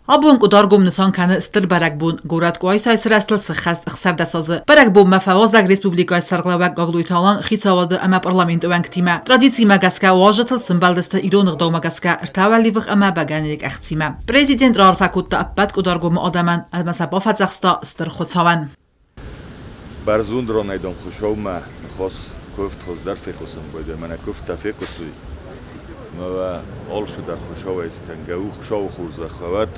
Абон Къуыдаргом нысан кӕны стыр бӕрӕгбон. Горӕт Къуайсайы сырӕзтыл сыххӕст 16 азы. Бӕрӕгбонмӕ фӕуазӕг республикӕйы сӕргълӕууӕг Гаглойты Алан хицауады ӕмӕ парламенты уӕнгтимӕ. Традицимӕ гӕсгӕ уазджытыл сымбӕлдысты ирон ӕгъдаумӕ гӕсгӕ ӕртӕ уӕливых ӕмӕ бӕгӕныйы къӕхцимӕ. Президент раарфӕ кодта ӕппӕт Къуыдаргомы адӕмӕн ӕмӕ сӕ бафӕдзӕхста Стыр Хуыцауӕн. Бӕрзонд ронӕй Хуцаумӕ ныхас куывд хуыздӕр фехъусын кодтой, мӕнӕ куывдтӕ фехъуыстой. Ӕмӕ алцыдӕр Хуыцауӕй скӕнгӕ у, Хуыцауы хорзӕх уӕд,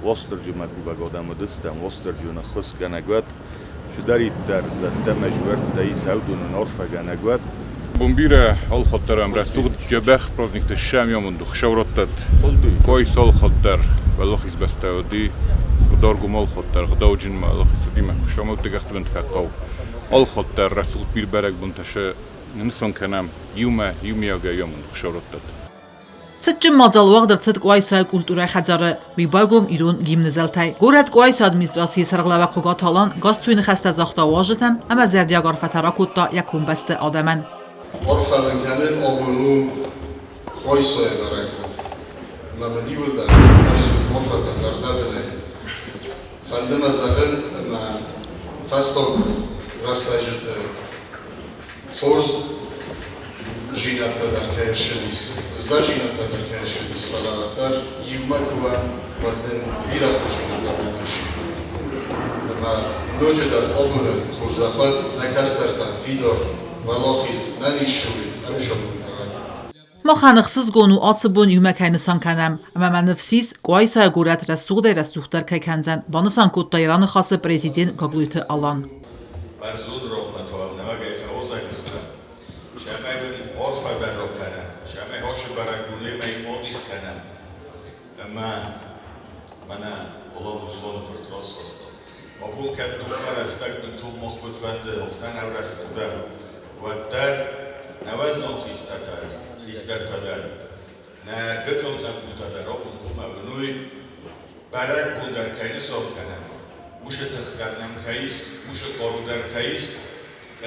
Уастырджимӕ кувӕг адӕм уыдыстӕм, Уастырджи нын ӕххуысгӕнӕг уӕд, чидӕриддӕр зӕдтӕ мӕ зуӕрттӕ ис, уыдон нын арфӕгӕнӕг уӕд. Бон бирӕ алхатт дӕр ӕм рӕсугъд дзӕбӕх праздниктӕ ссӕм амонды Хуыцау раттӕд. Кой алхатт дӕр уӕлахиз бӕстӕ уыди, Къуыдаргом алхатт дӕр гъдауджынмӕ уӕлахиз уыди мӕ Хуыцаумӕ гӕхты фӕхъӕу. Алхатт дӕр рӕсугъд бир бӕрӕгбонтӕ сӕ нысан кӕнӕм иумӕ, иумиагӕй амонд Хуыцау раттӕд. Цытджын мадзал уагъд ӕрцыд Къуайсайы культурӕйы хӕдзары. Уый байгом ирон гимны зӕлтӕй. Горӕт Къуайсы администрацийы сӕргълӕууӕг Хуыгаты Алан гасцуйы ныхӕстӕ загъта уазджытӕн ӕмӕ зӕрдиаг арфӕтӕ ракодта йӕ комбӕсты адӕмӕн. Арфӕ мын кӕнын абон у Къуайсайы бӕрӕгбон. Ӕмӕ мын иуылдӕр райсут арфӕтӕ зӕрдӕбынӕй. Фӕнды мӕ зӕгъын, ӕмӕ фӕстаг рӕстӕджыты хорз зинӕдтӕ дӕр кӕй ссыдис, ӕвзӕрзинӕдтӕ дӕр кӕй ссыдис, фӕлӕ уӕддӕр иумӕ куы уӕм, уӕд нын бирӕ хорздзинӕдтӕ бантысы. Ӕмӕ ноджыдӕр абоны хорзӕх уӕд нӕ кӕстӕртӕн фидар уӕлахиз нӕ ниссой ӕмсӕрон уӕд. Махӕн ӕхсызгон у ацы бон иумӕ кӕй нысан кӕнӕм, ӕмӕ мӕ ныфс ис, Къуайсайы горӕт рӕсугъдӕй-рӕсугъддӕр кӕй кӕндзӕн, банысан кодта йӕ раныхасы президент Гаглойты Алан. Бӕрзонд ронмӕ нӕуӕгӕй фӕуозӕг стӕм. Цӕмӕй уын арфӕ дӕр ракӕнӕм, цӕмӕй ацы бӕрӕгбонемӕ адих кӕнӕм. Ӕмӕ мӕнӕ Алан Русланы фырт раст загъта. Абон кӕд ногмӕ рӕстӕг бынтон мах куыд фӕнды, афтӕ нӕу рӕстырдӕм, уӕддӕр нӕуӕзнон хистӕртӕ дӕр, нӕ гыццыл лӕппутӕ дӕр абон хъуамӕ уыной, бӕрӕгбон дӕр кӕй нысан кӕнӕм, уыцы тых дӕр нӕм кӕй ис, уыцы хъару дӕр кӕй ис,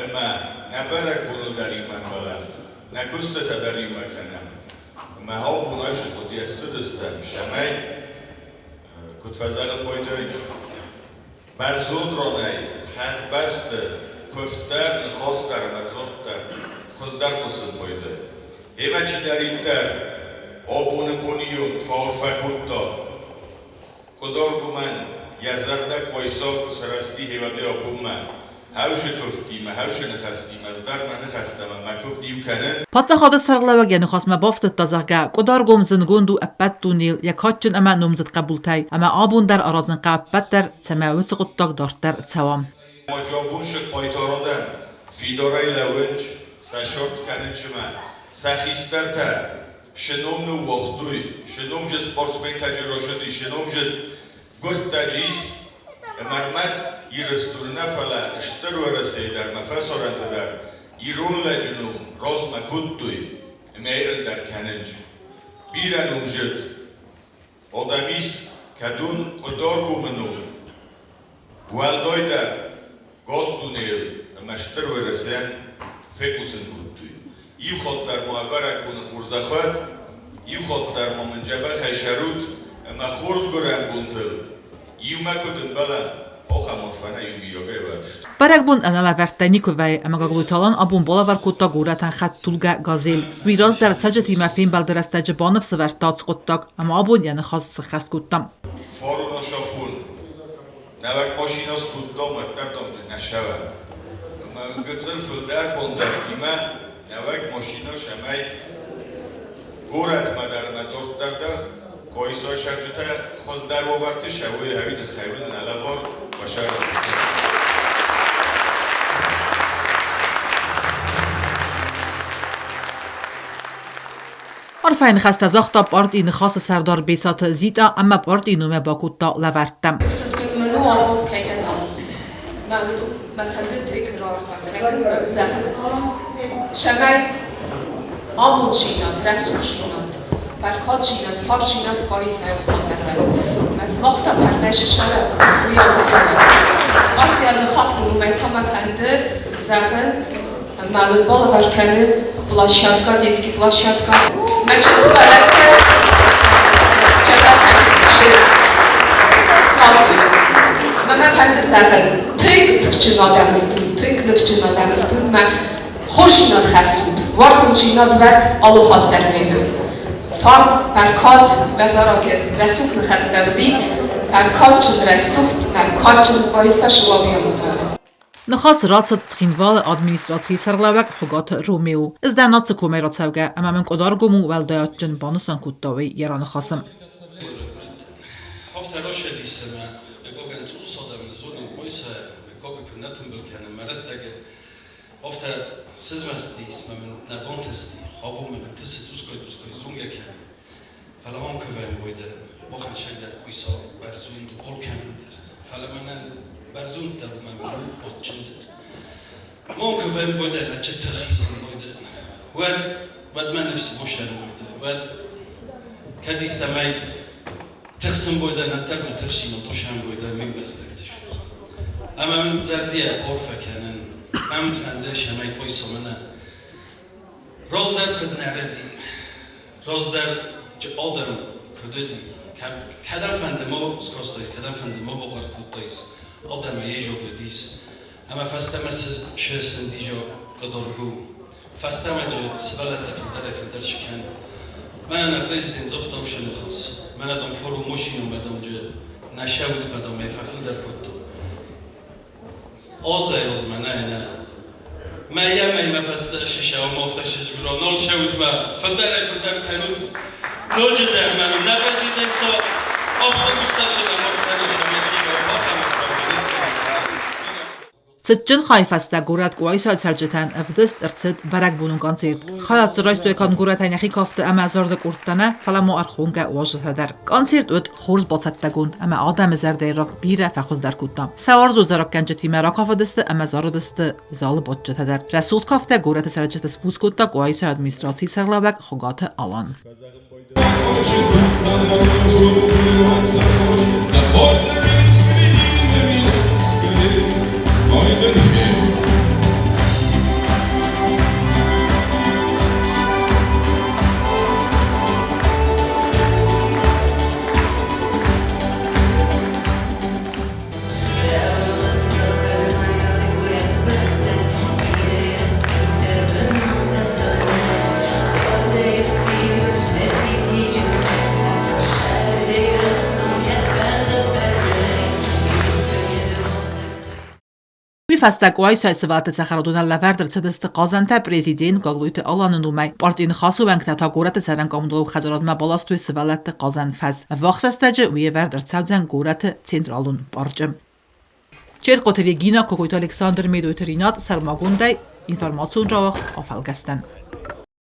ӕмӕ нӕ бӕрӕгбоныл дӕр иумӕ ӕмбӕлӕм, нӕ куыстытӕ дӕр иумӕ кӕнӕм. Ӕмӕ абон айсы хъуыдыйӕ ссыдыстӕм, цӕмӕй куыд фӕзӕгъын байдайыс, бӕрзонд ронӕй хӕхбӕсты куывддӕр, ныхасдӕр ӕмӕ дзырддӕр хуыздӕр хъуысын байдайы. Ӕмӕ чидӕриддӕр абоны боны фӕарфӕ кодта, Къуыдаргомӕн йӕ зӕрдӕ Къуайса куы сырӕзти Хевӕдӕй абонмӕ, хӕвсы куывдтимӕ, хӕвсы ныхӕстимӕ, ӕз дӕр мӕ ныхӕстӕ ӕмӕ мӕ куывд иу кӕнын. Паддзахады сӕргълӕууӕг йӕ ныхасмӕ бафтыдта, зӕгъгӕ, Къуыдаргом зындгонд у ӕппӕт дунейыл йӕ кадджын ӕмӕ номдзыд хъӕбултӕй, ӕмӕ абон дӕр аразын хъӕуы ӕппӕт дӕр, цӕмӕй уыцы хъуыддаг дарддӕр цӕуа. Маджабунши хъайтарадӕн фидарӕй лӕууынч, сӕ сорт кӕнынчмӕ, сӕ хистӕртӕ се ном ныууагътой, се номзыд спортсментӕджы рӕсыди, се номзыд гуырдтӕджы ис. Ӕмӕ ӕрмӕст Ирыстоны нӕ, фӕлӕ Стыр Уӕрӕсейы дӕр ӕмӕ фӕсарӕнты дӕр ирон лӕджы ном размӕ кодтой ӕмӕ ирын дӕр кӕнынц. Бирӕ номзыд адӕм ис, кӕдон Къуыдаргомы ном уӕлдайдӕр газ-дунейыл ӕмӕ Стыр Уӕрӕсейӕн фехъусын кодтой. Иу хатт дӕр ма бӕрӕгбоны хорзӕх уӕд, иу хатт дӕр ма мын дзӕбӕхӕй сӕрут ӕмӕ хорз гуырӕн бонтыл иумӕ куыд ӕмбӕлӕм, ахӕм арфӕ иумиагӕй уӕд. Бӕрӕгбон ӕнӕлӕвӕрдтӕ никуы вӕййы, ӕмӕ Гаглойты Алан абон балӕвар кодта горӕтӕн хӕдтулгӕ «Газель». Уый раздӕр цӕрджытимӕ фембӕлды рӕстӕджы баныфсӕвӕрдта хъуыддаг, ӕмӕ абон йӕ ныхас сыххӕст кодта. Фарон асафон нӕуӕг машинӕ скодтам, уӕддӕр дамджы нӕ сӕвӕрӕм. Ӕмӕ гыццыл фылдӕр бонтӕгтимӕ нӕуӕг машинӕ цӕмӕй горӕтмӕ дӕр ӕмӕ дарддӕр дӕр Къуайсайы цӕрджытӕ хуыздӕр уавӕрты сӕ уый тыххӕй уын нӕ лӕвар басӕрдтой. Арфӕйы ныхӕстӕ загъта партийы Ныхасы сӕрдар Бесаты Зита ӕмӕ партийы номӕй бакодта лӕвӕрттӕ. Ӕхсызгон мын у абон кӕй кӕнӕм. Мӕ фӕнды тынг раарфӕ кӕнын мӕ зӕгъын, цӕмӕй амонддзинад, рӕсугъддзинад, бӕркаддзинад, фарсдзинад Къуайсайы хуындӕрвӕд. Мӕ сымах та фӕрнӕй сысӕрӕд, уый амондӕн. Партийӕ Ныхасы номӕй та мӕ фӕнды зӕгъын, Мӕ уд балӕвар кӕны площадка, детский площадка. Мӕ чызг бӕлӕттӕ чӕпӕхӕн. Мӕ фӕнды зӕгъын, тынг тыхджын адӕм стут, тынг ныфсджын адӕм стут, мӕ хорздзинад хӕссут, уарзондзинад уӕд алы хатт дӕр уемӕ. Фарн, бӕркад, уӕ зарӕгы рӕсугъд ныхӕстӕ уыди, бӕркадджын, рӕсугъд мӕ кадджын Къуайса Шилавиамутава. Ныхасы рацыд Цхинвалы администрацийы сӕргълӕууӕг Хуыгаты Ромео. Ӕз дӕн ацы комӕй рацӕугӕ ӕмӕ мын Къуыдаргом у уӕлдай адджын, банысан кодта уый йӕ раныхасы. Цытджын хайы фӕстӕ горӕт Къуайсайы цӕрджытӕн ӕвдыст ӕрцыд бӕрӕгбонон концерт. Хайад дзы райстой канд горӕтӕй нӕхи кафты ӕмӕ зарды къордтӕ нӕ, фӕлӕ ма ӕрхонгӕ уазджытӕ дӕр. Концерт уыд хорз бацӕттӕгонд ӕмӕ адӕмы зӕрдӕйы раг бирӕ фӕхуыздӕр кодта. Сӕ уарзон зарӕггӕнджытимӕ ракафыдысты ӕмӕ зарыдысты залы бадджытӕ дӕр. Рӕсугъд кафтӕ горӕты цӕрджыты сбуц кодта Къуайсайы администрацийы сӕргълӕууӕг Хуыгаты Алан. Уый фӕстӕ Къуайсайы сывӕллӕтты цӕхӕрадонӕн лӕвӕрд ӕрцыдысты хъазӕнтӕ президент Гаглойты Аланы номӕй. Партийы Ныхасы уӕнгтӕ та горӕты цӕрӕн коммуналон хӕдзарадмӕ баластой сывӕллӕтты хъазӕн фӕз. Ӕввахс рӕстӕджы уый ӕвӕрд ӕрцӕудзӕн горӕты централон парчы. Черкъоты Регина, Кокойты Александр, Медойты Ринат сӕрмагондӕй информацион рауагъд афӕлгӕстӕн.